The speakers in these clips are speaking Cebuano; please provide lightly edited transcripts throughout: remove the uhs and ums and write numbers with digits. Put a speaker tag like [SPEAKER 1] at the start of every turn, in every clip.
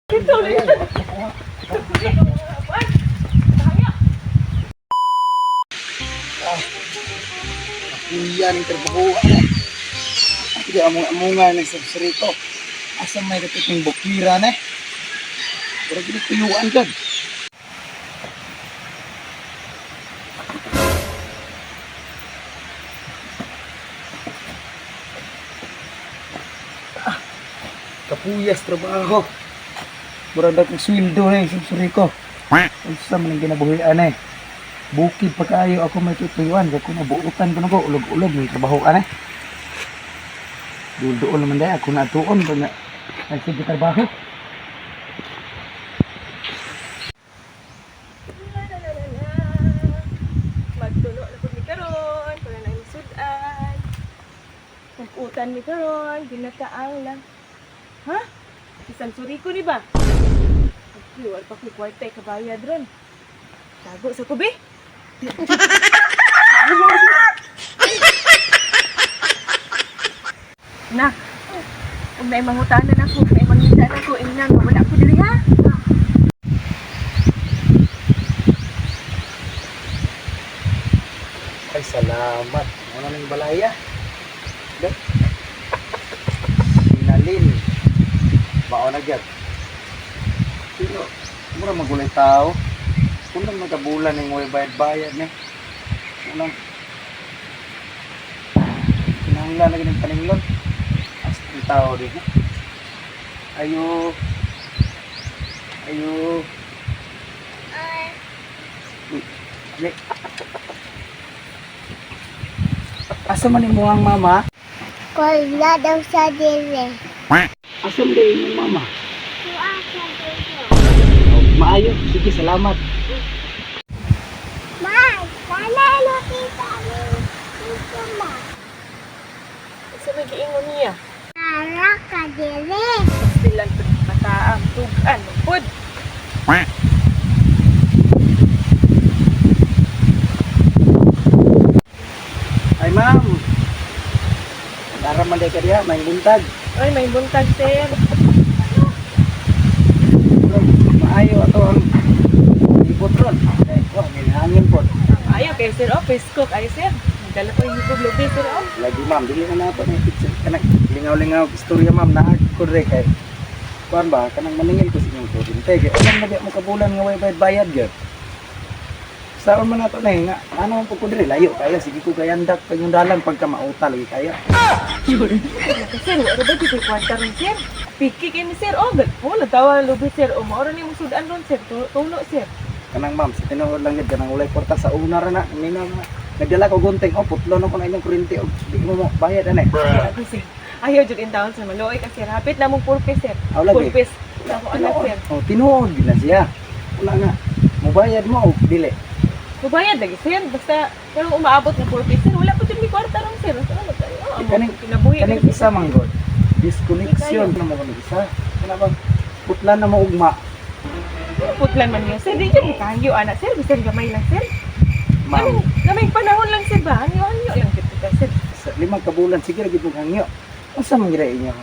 [SPEAKER 1] Ito ulit.
[SPEAKER 2] Kuya ng trabaho. Ano? Hindi, among-amungan ng subsirito. Asa may kapiting bukira na eh. Pero gini tuyuan dyan. Ah, kapuyas trabaho. Murag na kong sweldo na yung subsiriko. Unsa man ang ginabuhian eh. Bukid pa kaayo ako may tutuyuan. Kaya kung nabuutan ko na ko, ulog-ulog, may trabaho ka na. Duol-duol naman dahil ako natuon pag na nagsige trabaho.
[SPEAKER 1] Magtulo na pud mi karon, para na sudan. Magkutan mi karon, ginataang lang. Ha? Isang suri ko ni ba? Ay, wala pa ko'y kwarta eh, kabayad ron. Tago sa kubi. Nak, kung may mangutanan ako, may mangitan ako, ingnan, wala ko diri ha.
[SPEAKER 2] Ay, salamat. Ano nang balaya? Dek. Sinalin. Bao na gyud. Pero, mura magulay tao. Unang nagabulan ng way bayad-bayad ni. Unang kinahanglan na gining paninglon. As ang tao din. Ha? Ayo. Ayo. Uy, Dek. Asa man imo ang mama?
[SPEAKER 3] Wala daw sa dire.
[SPEAKER 2] Asa man dai imong mama?
[SPEAKER 3] Kuha sa dire.
[SPEAKER 2] Maayo, sige salamat.
[SPEAKER 3] Ma, sana ano kita ni dito ma.
[SPEAKER 1] Sa may giingon niya.
[SPEAKER 3] Ara ka dire.
[SPEAKER 1] Silang bataang tugan, pud.
[SPEAKER 2] Ay ma'am. Dara man dai ka diha, may buntag.
[SPEAKER 1] Ay, may buntag, sir.
[SPEAKER 2] Maayo ato ang ibot ron. Kay ko may hangin pod.
[SPEAKER 1] Ayaw kay sir, oh, face cook. Ay, sir. Dala ko yung higog lubi, sir, oh.
[SPEAKER 2] Lagi ma'am, dili na nato ni picture kanang lingaw-lingaw istorya ma'am naa ko re kay kuan ba kanang maningil ko sa inyong kuryente kay ulan na di mo kabulan nga way bayad gyud. Saon man nato na eh, nga ano man pud ko diri layo kayo sige ko gayandak pa inyong dalan pagka mauta lagi kayo.
[SPEAKER 1] Sir, wala ba dito kwarta ron, sir? Piki kay ni sir, oh. Galpo, nagtawa lubi, sir. O, maura ni mong sudan ron, sir. Tulo, sir.
[SPEAKER 2] Kanang ma'am sa tinuod lang gyud kanang walay kwarta sa una ra na nina nga nagdala ko gunting oh putlo na ko na inyong kuryente og di mo mo bayad ane.
[SPEAKER 1] Ako, sir. Ayaw, jud in town, sir. Maluoy ka, sir. Hapit na mong purpose, sir.
[SPEAKER 2] Aw, lagi.
[SPEAKER 1] Purpose. Ako, anak, sir.
[SPEAKER 2] Oh, tinuod gyud na siya. Wala nga. Mubayad mo og dili.
[SPEAKER 1] Mubayad lagi, sir. Basta, pero umaabot ng purpose, sir. Wala pa jud may kwarta ron, sir. Saan magkayo? Oh,
[SPEAKER 2] Kaning-
[SPEAKER 1] kinabuhi.
[SPEAKER 2] Kaning isa man god. Disconnection na mo kami isa. Kana bang putlan na mo ugma.
[SPEAKER 1] Putlan man yun, sir. Di jud mikahangyo, anak, sir. Bisan gamay lang, sir.
[SPEAKER 2] Ma'am,
[SPEAKER 1] Kaming, kaming panahon lang sir ba? Hangyo-hangyo lang kita sir.
[SPEAKER 2] sa 5 ka bulan sige ra gid mo hangyo. Unsa man gid inyo?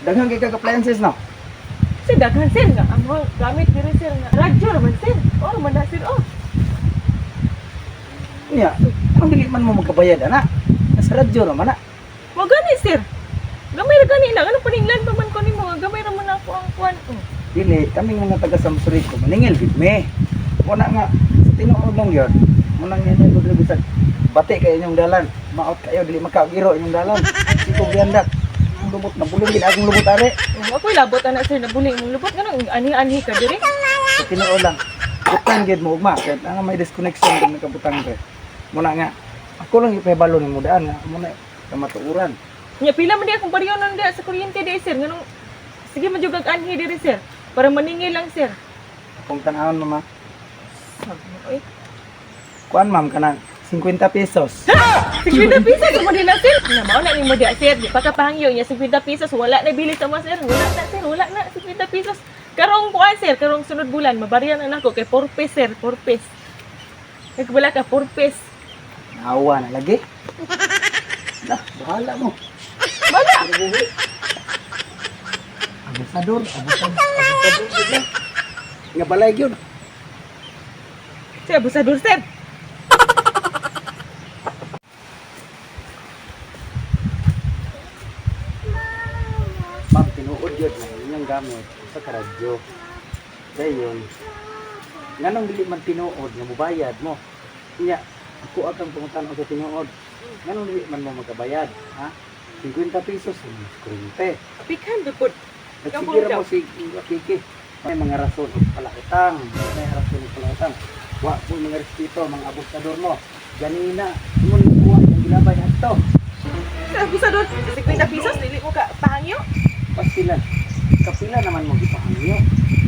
[SPEAKER 2] Daghan kay kag appliances no.
[SPEAKER 1] Sir, daghan sir nga. Ang mga gamit diri sir nga. Radyo naman sir. Oh, man na sir. Oh.
[SPEAKER 2] Nya, ang dili man mo magkabayad ana. Nasa radyo ra man na.
[SPEAKER 1] Mo gani sir. Gamay ra gani lang. Ano paninglan pa man ko nimo? Gamay ra man ako ang kuan. Oh.
[SPEAKER 2] Dili kaming mga taga Samsurico maningil gid me. Wala nga sa tinuod lang gyud. Munang yan yung gud bisag bati kay inyong dalan. Maot kayo dili makaagiro inyong dalan. Sige ko giandak. Ang lubot na buling gid akong lubot are.
[SPEAKER 1] Oh, ako'y labot ana sir nabuling mong lubot nganong ani-anhi ka diri.
[SPEAKER 2] Sa tinuod lang. Butang gid mo ugma kay ang may disconnection kung nakabutang pre. Muna nga ako lang ipahibalo nimo daan nga muna kamatuoran.
[SPEAKER 1] Nya pila man di akong baryonon diha sa kuryente di sir nganong sige man jud kag anhi diri sir. Para maningil lang sir.
[SPEAKER 2] Akong tan-awon mama.
[SPEAKER 1] Sabi mo, oy.
[SPEAKER 2] Kuan ma'am kanang 50 pesos.
[SPEAKER 1] 50 pesos mo din na sir. Na mao na nimo diha sir. Di pa ka pahangyo niya 50 pesos wala na bili sa mga sir. Wala na sir, wala na 50 pesos. Karong kuan sir, karong sunod bulan mabarya na nako kay 4 piece sir, 4 piece. Nagwala ka 4 piece.
[SPEAKER 2] Nawa na lagi. Lah, bahala mo.
[SPEAKER 1] Wala.
[SPEAKER 2] Abusador, abusador, abusador. Nga balay gyud.
[SPEAKER 1] Sir, abusador, sir.
[SPEAKER 2] Ma'am, tinuod gyud na inyong gamit sa karadyo. Dayon, nganong dili man tinuod nga mubayad mo? Nya, ako akang pangutan sa tinuod. Nganong dili man mo magkabayad, ha? 50 pesos sa mga kuryente.
[SPEAKER 1] Pikan ba po?
[SPEAKER 2] Nagsige ra mo si Kiki. May mga rason og palautang, may rason og palautang. Wa po mga respeto, mga abusador mo. Ganina, mo ni kuha ang gilabay adto.
[SPEAKER 1] Sir, abusador. 50 pesos, dili mo ka pahangyo.
[SPEAKER 2] Pasila. Kapila naman mo gipahangyo.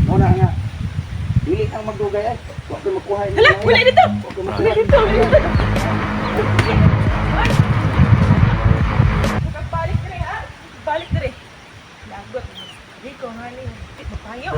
[SPEAKER 2] Mo na nga dili ang magdugay ay. Wa ko makuha ini.
[SPEAKER 1] Hala, wala dito.
[SPEAKER 2] Wa ko
[SPEAKER 1] Wala
[SPEAKER 2] makuha.
[SPEAKER 1] dito, wala dito. Ay! Balik dire, ha? Balik dire. Lagot. Di ko nga ni. Di mo pahangyo.